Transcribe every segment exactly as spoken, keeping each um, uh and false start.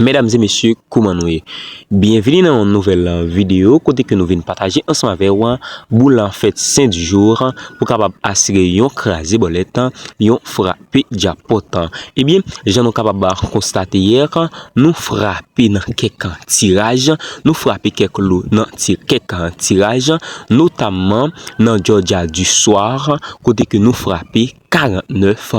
Medam e mesye, kouman nou ye? Byenvini nan yon nouvèl videyo kote ke nou vin pataje ansanm avè w boul an fèt Sen di Jou pou kapab asire yon kraze bòlèt, yon frape djapòt. Ebyen, jan nou kapab konstate yè, nou frape nan kèk tiraj, nou frape kèk lo nan ti, kèk tiraj, notamman nan Georgia du Soir, kote ke nou frape karantnèf,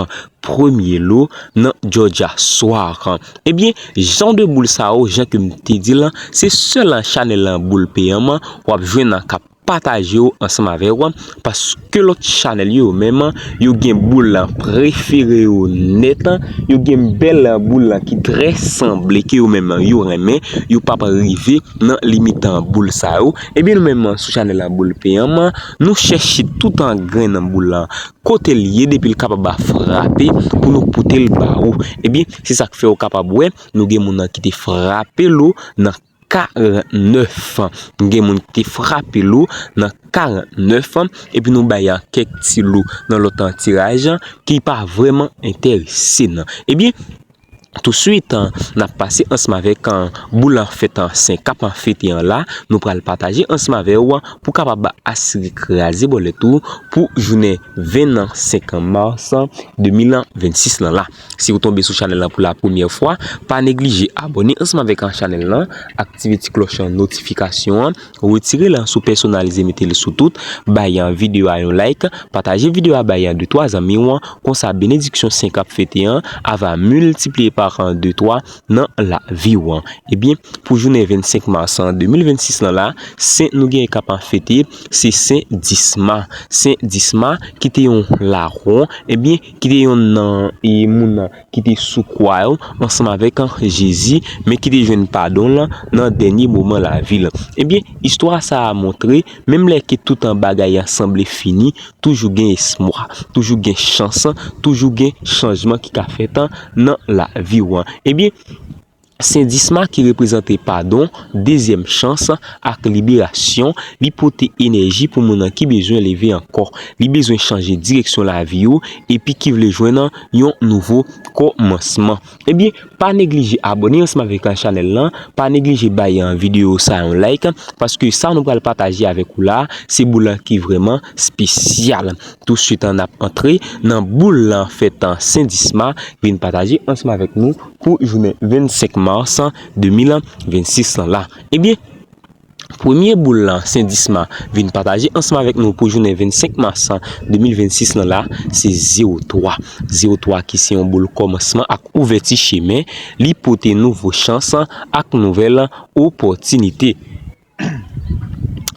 premye lo nan Georgia Soir. Ebyen, jan de boul sa yo, jan ke m te di l, se sèl chanèl Boul P M w ap jwenn k ap pataje yo ansanm avè w, paske lòt chanèl yo menm, yo gen boul prefere yo nèt, yo gen bèl boul ki trè sanble ke yo menm yo renmen, yo p ap rive nan limit boul sa yo. Ebyen, nou menm sou chanèl Boul P M, nou chèche tout an grenn boul kote l ye, depi l kapab frape, pou nou pote l ba ou. Ebyen, se sa k fè w kapab wè, nou gen moun ki te frape lo nan karantnèf. Nou gen moun ki te frape lo nan karantnèf, epi nou bay kèk ti lo nan lòt tiraj ki pa vrèman enterese n. Ebyen, touswit, n ap pase ansanm avèk boul an fèt Sen k ap fete an la. Nou pral pataje ansanm avè w pou kapab asire kraze bòlèt ou pou jounen vennsenk mas de mil vennsis lan la. Si w tonbe sou chanèl lan pou la premyè fwa, pa neglije abòne ansanm avèk chanèl lan, aktive ti klòch notifikasyon an, retire l sou pèsonalize, mete l sou tout, bay videyo a yon like, pataje videyo a bay de twa zanmi w, konsa benediksyon Sen k ap fete an ava miltipliye pa de twa nan lavi w. Ebyen, pou jounen vennsenk mas de mil vennsis lan la, Sen nou gen k ap fete, se Sen dis ma. Sen dis ma ki te yon lawon, ebyen, ki te yonn nan, e, moun ki te sou kwa yo, ansanm avèk Jezi, men ki te jwenn padon l nan dènye moman lavi l. Ebyen, istwa sa a montre, menm lè ke tout bagay sanble fini, toujou gen espwa, toujou gen chans, toujou gen chanjman ki ka fèt nan lavi w. Ebyen, Sen dis ma ki reprezante padon, dezyèm chans ak liberasyon, li pote enèji pou moun ki bezwen leve ankò, li bezwen chanje direksyon lavi yo, epi ki vle jwenn yon nouvo kòmansman. Ebyen, pa neglije abòne ansanm avèk chanèl lan, pa neglije bay videyo sa yon like, paske sa nou pral pataje avèk ou la, se boul ki vrèman espesyal. Touswit, n ap antre nan boul an fèt Sen dis ma, vin pataje ansanm avèk nou pou jounen vennsenk mas de mil vennsis lan la. Ebyen, premye boul Sen dis ma vin pataje ansanm avèk nou pou jounen vennsenk mas de mil vennsis lan la, se zewo twa. Zewo twa ki se yon boul kòmansman ak ouvèti chemen, li pote nouvo chans ak nouvèl opòtinite.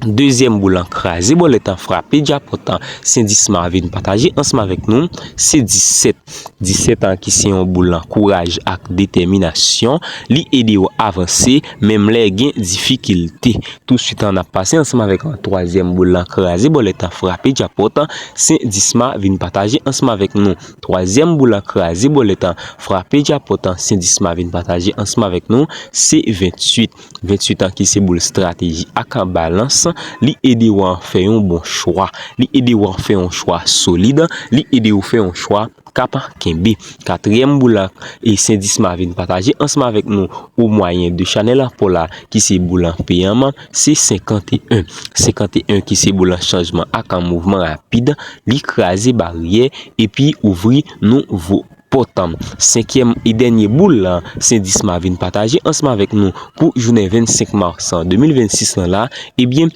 Dezyèm boul an kraze bòlèt an frape djapòt an, Sen dis ma vin pataje ansanm avèk nou, se disèt. Disèt an ki se yon boul an kouraj ak detèminasyon, li ede w avanse, menm lè gen difikilte. Touswit an, n ap pase ansanm avèk an twazyèm boul an kraze bòlèt an frape djapòt an, Sen dis ma vin pataje ansanm avèk nou. Twazyèm boul an kraze bòlèt an frape djapòt an, Sen dis ma vin pataje ansanm avèk nou, se venntuit. Venntuit an ki se boul estrateji ak balans, li ede w fè yon bon chwa. Li ede w fè yon chwa solid, li ede w fè yon chwa k ap kenbe. Katriyèm boul an, e Sen dis ma vin pataje ansanm avèk nou o mwayen de chanèl an pa w la, ki se boul an P M, se senkanteyen. Senkanteyen ki se boul an chanjman ak an mouvman rapid, li kraze baryè epi ouvri nouvo pòt. Senkyèm e dènye boul Sen dis ma vin pataje ansanm avèk nou pou jounen vennsenk mas de mil vennsis lan la, ebyen,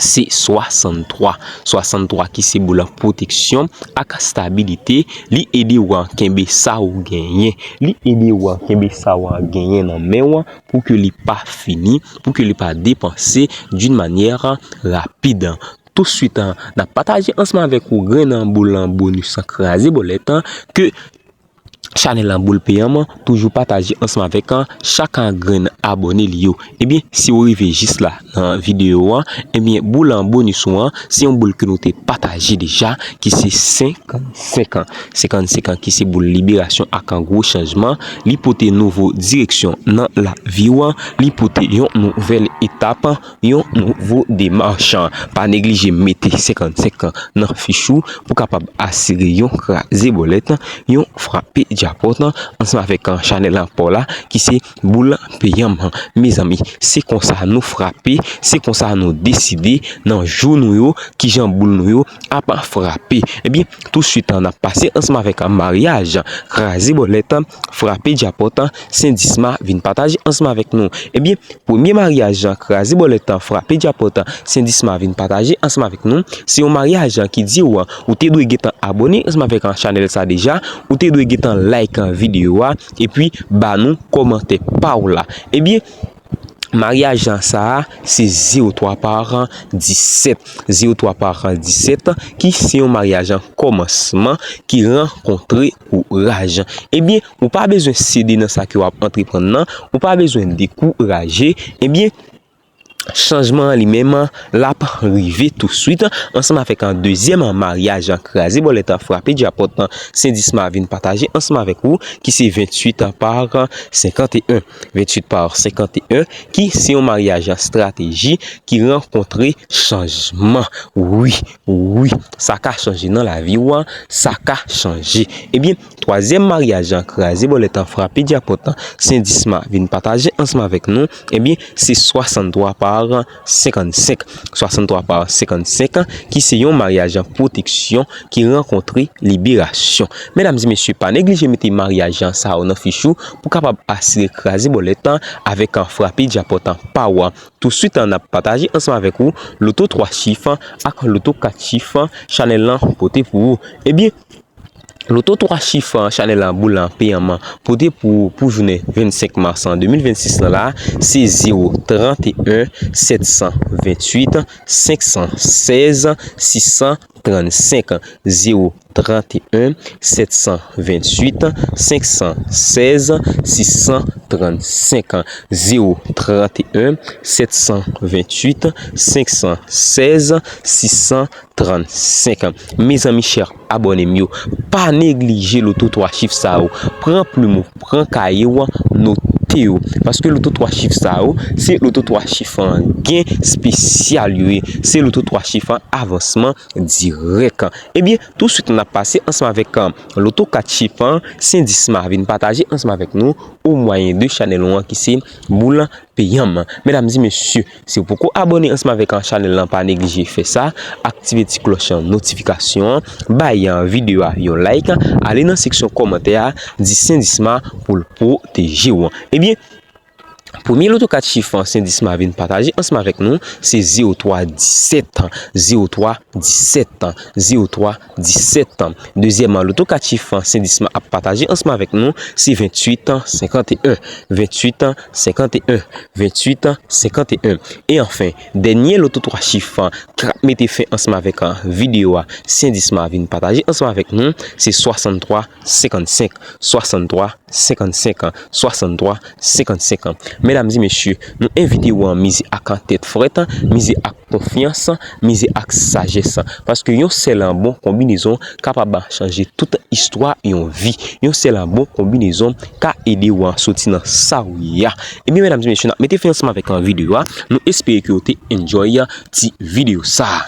se swasanntwa. Swasanntwa ki se boul pwoteksyon ak stabilite, li ede w kenbe sa w genyen. Li ede w kenbe sa w genyen nan men w pou ke li pa fini, pou ke li pa depanse d'une manière rapide. Touswit, n ap pataje ansanm avèk ou grenn boul bonis kraze bòlèt ke chanèl Boul P M toujou pataje ansanm avèk chak grenn abòne li yo. Ebyen, si w rive jis la nan videyo a, ebyen, boul bonis ou an, se yon boul ke nou te pataje deja, ki se senkannsenk an. Senkannsenk an ki se boul liberasyon ak gwo chanjman, li pote nouvo direksyon nan lavi w, li pote yon nouvèl etap, yon nouvo demach. Pa neglije mete senkannsenk an nan fich ou pou kapab asire yon kraze bòlèt, yon frape Djapòt ansanm avèk chanèl an pa w la ki se Boul Peyanm. Mezanmi, se konsa nou frape, se konsa nou deside nan jou nou yo, kijan boul nou yo ap frape. Ebyen, touswit n ap pase ansanm avèk maryaj Kraze Bòlèt, Frape Djapòt, Sendisma vin pataje ansanm avèk nou. Ebyen, premye maryaj Kraze Bòlèt, Frape Djapòt, Sendisma vin pataje ansanm avèk nou, se yon maryaj ki di w ou te dwe gentan abòne ansanm avèk chanèl sa deja, ou te dwe gentan like videyo a, epi ba nou kòmantè pa w la. Ebyen, maryaj sa a, se zewo twa pa disèt. Zewo twa pa disèt, ki se yon maryaj kòmansman ki rankontre kouraj. Ebyen, ou pa bezwen sede nan sa ke w ap antreprann nan, ou pa bezwen dekouraje. Ebyen, chanjman an li menm, l ap rive touswit, ansanm avèk dezyèm maryaj Kraze Bòlèt, Frape Djapòt, Sendisma vin pataje ansanm avèk ou, ki se venntuit pa senkanteyen. Venntuit pa senkanteyen, ki se yon maryaj estrateji ki rankontre chanjman. Wi, wi, sa ka chanje nan lavi w, sa ka chanje. Ebyen, twazyèm maryaj Kraze Bòlèt, Frape Djapòt, Sendisma vin pataje ansanm avèk nou, ebyen, se swasanntwa pa senkannsenk. Swasanntwa pa senkannsenk, ki se yon maryaj pwoteksyon ki rankontre liberasyon. Medam e mesye, pa neglije mete maryaj sa yo nan fich ou pou kapab asire Kraze Bòlèt avèk Frape Djapòt pa w. Touswit n ap pataje ansanm avèk ou loto twa chif ak loto kat chif chanèl lan pote pou ou. Ebyen, loto twa chif chanèl lan Boul Peyanm pote pou ou pou jounen vennsenk mas de mil vennsis lan la, se zewo tranteyen sèt san venntuit senk san sèz sis san trannsenk. Zewo tranteyen sèt san venntuit senk san sèz sis san trannsenk. Zewo tranteyen sèt san venntuit senk san sèz sis san trannsenk. Mezanmi chè abòne m yo, pa neglije loto twa chif sa yo. Pran plim ou, pran kaye w, note yo. Paske loto twa chif sa yo, se loto twa chif an gen espesyal yo ye. Se loto twa chif an avansman dirèk. Ebyen, touswit n ap pase ansanm avèk loto kat chif an, Sendisma vin pataje ansanm avèk nou o mwayen de chanèl ou an ki se Boul Peyanm. Medam e mesye, si w poko abòne ansanm avèk chanèl lan, pa neglije fè sa, aktive ti klòch notifikasyon an, bay videyo a yon like, ale nan seksyon kòmantè a, di Sendisma pou l pwoteje w. Ebyen, premye loto kat chif Sendisma vin pataje ansanm avèk nou, se zewo twa disèt, zewo twa disèt, zewo twa disèt. Dezyèm loto kat chif Sendisma ap pataje ansanm avèk nou, se venntuit senkanteyen, venntuit senkanteyen, venntuit senkanteyen. E anfen, dènye loto twa chif k ap mete fen ansanm avèk videyo a, Sendisma vin pataje ansanm avèk nou, se swasanntwa senkannsenk, swasanntwa senkannsenk, swasanntwa senkannsenk. Medam e mesye, nou envite w a mize ak tèt frèt, mize ak konfyans, mize ak sajès. Paske yon sèl bon konbinezon kapab chanje tout istwa yon vi. Yon sèl bon konbinezon ka ede w soti nan sa w ye a. Ebyen, medam e mesye, n ap mete fen ansanm avèk videyo a. Nou espere ke w te enjoy ti videyo sa a.